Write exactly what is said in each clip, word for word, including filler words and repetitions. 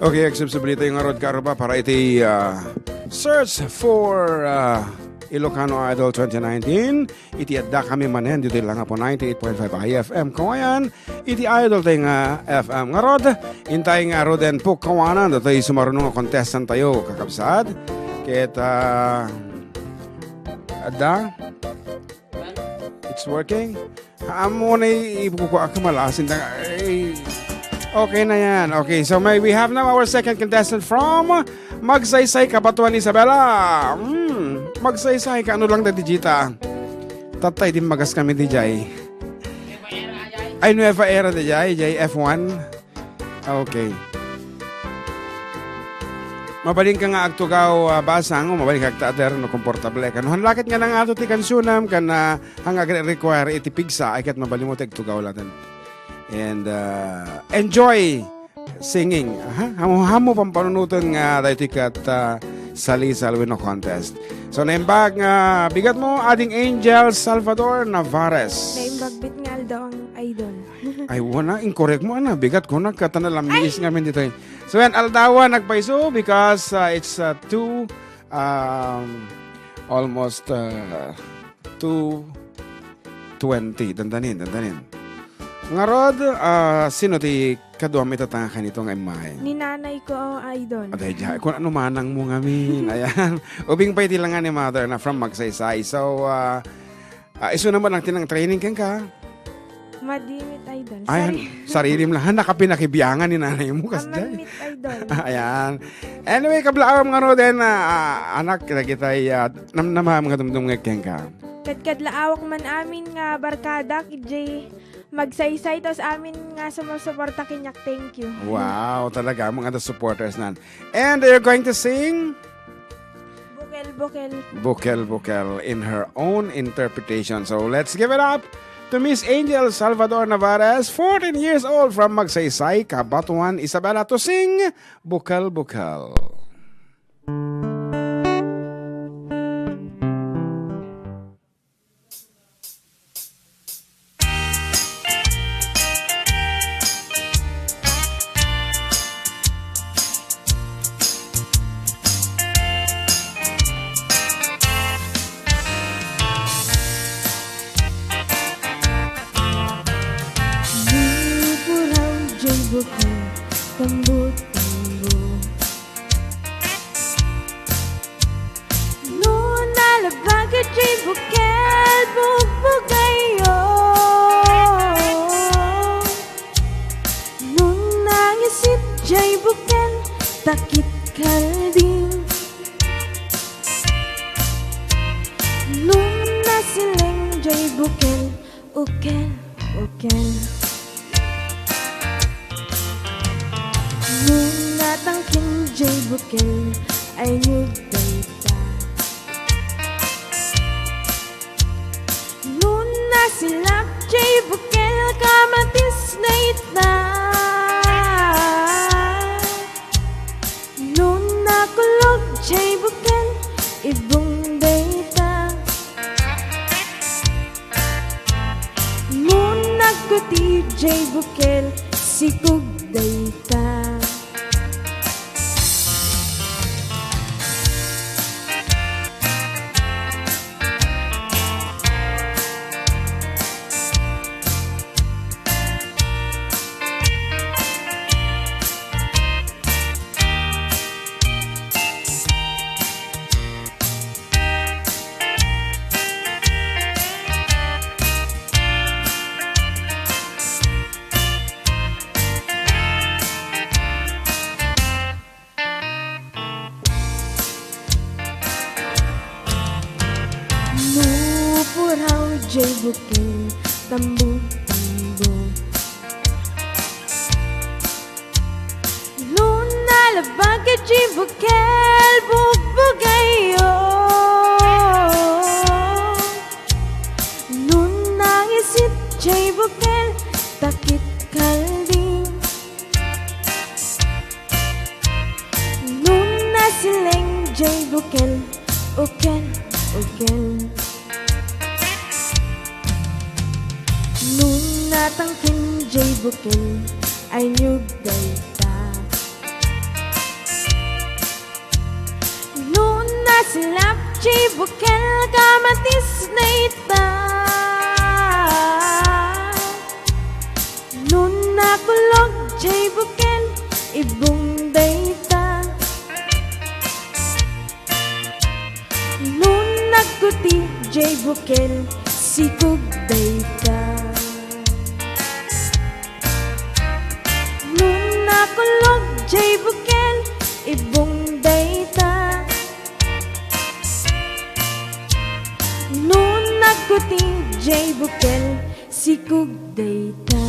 Okay, agsubsubli tayo ngarud, kaarruba, para iti, ah, search for, ah, Ilocano Idol twenty nineteen. Iti adda kami manen ditoy Langapo ninety-eight point five I F M Kawayan. Iti idol tayo nga F M ngarud. Intay nga Roden Puk Kawanan, datoy sumaruno nga contestant tayo, kakabsat. Ket, ah, adda? It's working? Amo na ikukuha ka malasin. Ay. Okay na yan. Okay, so may, we have now our second contestant from Magsaysay, Cabatuan, Isabela. Hmm, Magsaysay, kaano lang da dijita? Tatay, di magas kami dijay. Ay, Nueva Era dijay, J F one. Okay. Mabalin ka nga agtugaw, ah, basang, o mabalin ka agtader no komportable ka. No, han laket nga nangato ti kansionam, kan, ah, hang agre-require iti pigsa, ay ket mabalin mo ti agtugaw laten. And, ah, enjoy singing. Aha, hamo, hamo pampanunoten nga daytoy ket, ah, salisal wenno contest. So, naimbag nga bigat mo, Ading Angel Salvador Navarez. Naimbag met nga aldaw ang idol. Ay, wala, incorrect mo, ana, bigat ko, nagkatana lang miis ngamin dito, eh. So, yan, aldawan, nagpaiso because, uh, it's, uh, two, um, almost, uh, two twenty. Dandanin, dandanin. Ngarud, uh, sino ti kaduam ita tanga kanito nga imahe? Ni nanay ko, idol. Aday, diay, kung ano manang mo ngamin. Ayan. Ubing pa iti langa ni mother na from Magsaysay. So, uh, Ah, isu naman ang tinang training kenka. Madi met, idol. Ay, sarilim lang. Han, nakapinakibiangan ni nanay mo, kas Aman diay. Met, idol. Ayan. Anyway, kablaawam nga no, then, ah, ah, anak, kita, ah, namnama, mga dumdum nga kenka. Kadkadlaawak man amin nga barkada, kidjay Magsaysay, tas amin nga sumusuporta kaniak, thank you. Wow, talaga, mga supporters nan. And you're going to sing? Bukel, bukel. Bukel, bukel in her own interpretation. So let's give it up to Miss Angel Salvador Navarez, fourteen years old from Magsaysay, Cabatuan, Isabela, to sing Bukel, bukel. Nupuraw jay bukel, tambo-tambo. No nalabag jay bukel, bugbugayo. No nangisit jay bukel, takit kalding. No nasileng jay bukel, ukel, ukel. No natangken jay bukel, aynyog dayta. No nasilak jay bukel, kamatis dayta. No nakulog jay bukel, ibong dayta. No nagkuti jay bukel, sikog dayta. Nupuraw jay bukel, tambo-tambo. No nalabag jay bukel, bugbugayo. No nangisit jay bukel, takit kalding. No nasileng jay bukel, ukel, ukel. No natangken jay bukel, aynyog dayta. Silap jay bukel kamatis dayta. No nakulog jay bukel, ibung dayta. No nagkuti jay bukel, sikog dayta. No nakulog jay bukel, ibung dayta. No nagkuti jay bukel, sikog dayta.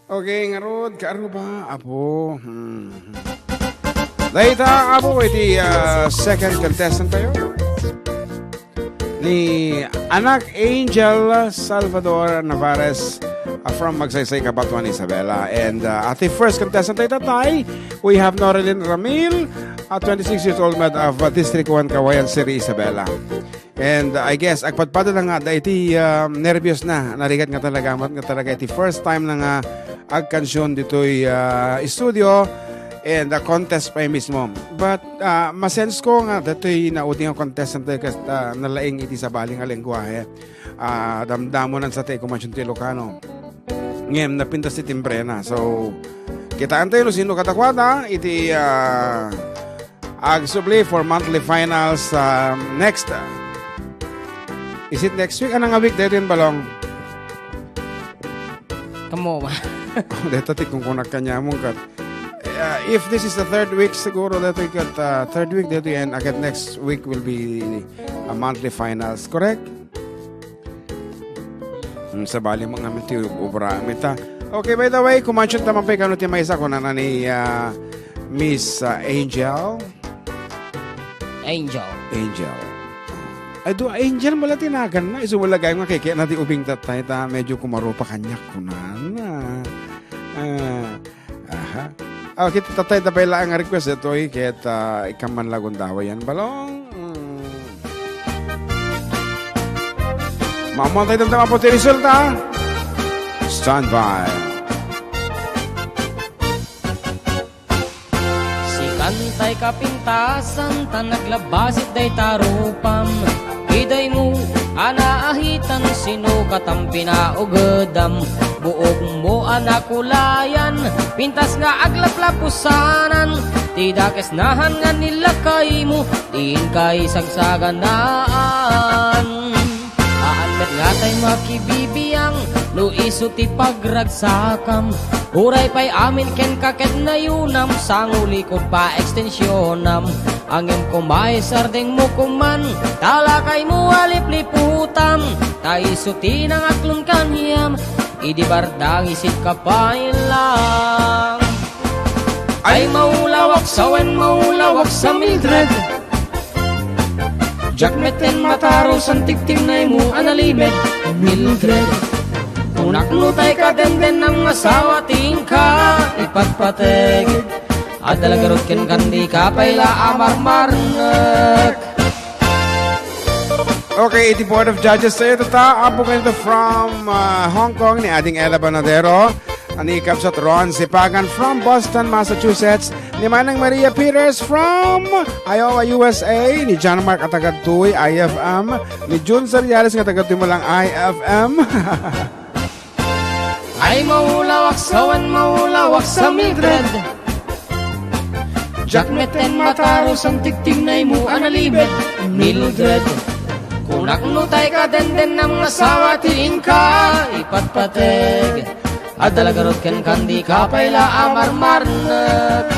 Okay, ngarud, kaaruba, apo. Hmm. Dayta, apo, iti, ah, second contestant tayo. Ni Anak Angel Salvador Navarez, ah, from Magsaysay, Cabatuan, Isabela. And, ah, iti first contestant tayo, tatay, we have Norilyn Ramil, ah, twenty-six years old, mad of, ah, District one, Cauayan City, Isabela. And, uh, I guess, agpadpada na nga da iti, um, nerbios na. Narigat nga talaga, amat nga talaga iti first time na nga agkansion ditoy, uh, studio and, uh, contest pa mismo. But, uh, masense ko nga ditoy naudi nga contestant tayo kas, uh, nalaing iti sabali nga lengguahe. Uh, damdamonan sa ti kumansion ti Ilocano. Ngem, napintas ti timbrena. So, kitaan tayo no sino kadakuada iti, uh, agsubli for monthly finals, um, next, uh, is it next week? Anang nga week daytoy, Balong? Kamo ba? Deta ti kunkunak kaniamon kat. Uh, if this is the third week, siguro daytoy kat, uh, third week daytoy, and again next week will be a monthly finals, correct? Hmm, sabali mo nga ti obra, mita. Okay, by the way, kumansion ta man pay kano ti maysa, kunana ni, ah, Miss, ah, Angel. Angel. Angel. Ay, do Angel mo la tinagan na. Isu mo lagay nga kay, kaya na ti ubing tatay ta, medyo kumarupa kanyak, kunana. Ah, Aha. Okay, tatay, tapay laang nga request ditoy, ket, ah, ikam man la gundaway yan, Balong. Mm. Maammoan tayo damdama po ti resulta. Stand by. Sikan tay kapintasan, ta naglabasit dayta rupam. Idaymo a naahitan, sino katam pinaugedam? Buokmo a nakulayan, pintas nga aglaplapusanan, ti dakes nahan nga nilakaymo, diin kay sagsaganaan. Haan met nga tay makibibiang, no isu ti pagragsakam. Uray pay amin kenka ket nayunam, sangulikod pa ekstensionam. Ngem koma isardengmo koman, ta lakaymo a lipliputam, ta isu ti nangaklon kaniam, idi bardang isit ka pay lang. Ay, maulawak sa wen, maulawak sa Mildred. Diak metten mataro san tigtignaymo a nalimed, Mildred. Kunak no tay kadendennam nga asawa ti inka ipatpateg. Adda la garud kenka, dika pay la a marmarnek. Okay, iti Board of Judges tayo, tata, apo kayo from, ah, Hong Kong, ni Ading Ella Banadero, ni Kabsat Ron Sipagan from Boston, Massachusetts, ni Manang Maria Peters from Iowa, U S A, ni John Mark a taga Tuy, I F M, ni Jun Sariales nga taga Tuy mo lang, I F M. Ay, maulawak sa wen, maulawak sa Mildred. Diak metten mataro san tigtignaymo a nalimed, Mildred. Kunak no tay kadendennam nga asawa ti inka ipatpateg. Adda la garud kenka, dika pay la a marmarnek.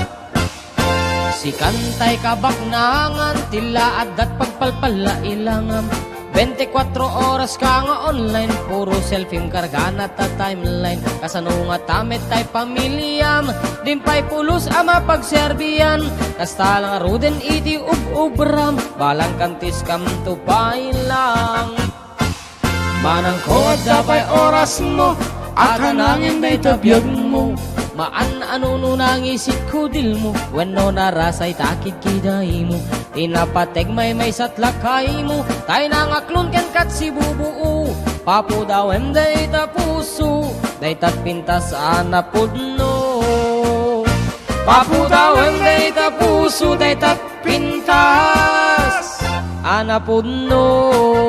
Sikan tay kabaknangan, ti la addat pagpalpalla ilangam. Bente kuatro oras ka nga online, puro selfiem kargana ta timeline. Kasano nga ta met tay pamiliam, din pay pulos a mapagserbian. Kasta la ngaruden iti ub-ubram, balang kantis kamto pay lang. Manangko, adda pay orasmo, a kanangen dayta biagmo. Maan a nuno nangisit kudilmo, wenno narasay ta kidkidaymo. Ti napateg maymaysa ti lakaymo, tay nangaklon kenka ti sibubuo. Papudawem dayta puso, dayta pintas a napudno. Papudawen dayta puso, dayta pintas a napudno.